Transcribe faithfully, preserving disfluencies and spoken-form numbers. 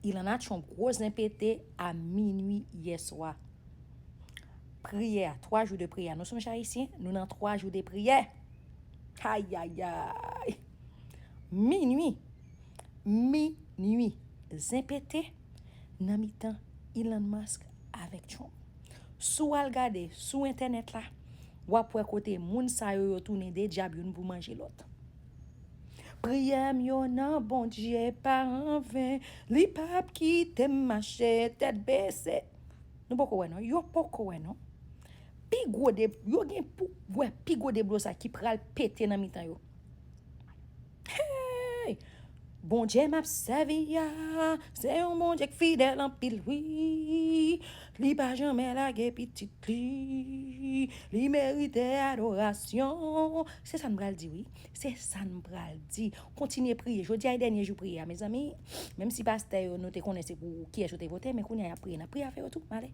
Ilana Trump gwo zen pete a minui yè swa. Priyè a, twa jou de priyè. Nou se Ayisyen, nou nan twa jou de priyè. Ayayay. Minui. Minui. Zen pete nan mitan Elon Musk avèk Trump. Si w al gade sou entènèt la, w ap wè kote moun sa yo, yo tounen de dyab, youn pou manje lòt. Priyè m yo nan Bondye pa anven, li p ap kite m mache tèt bese. Nou poko wè non, yo poko wè non. Pi gwo de, yo gen pou wè pi gwo deblosa ki pral pete nan mitan yo. Hey! Bondye m ap sèvi a, se yon Bondye k fidèl anpil, wi. Li pa janmen lage pitit li. Li merite adorasyon. Se sa n pral di, wi. Se sa n pral di. Kontinye priye. Jodi a e dènye jou priyè a, mezanmi. Menm si pastè yo, nou te konnen se pou kiyès yo te vote, men kounye a y ap priye. N ap priye avè yo tou. Ale.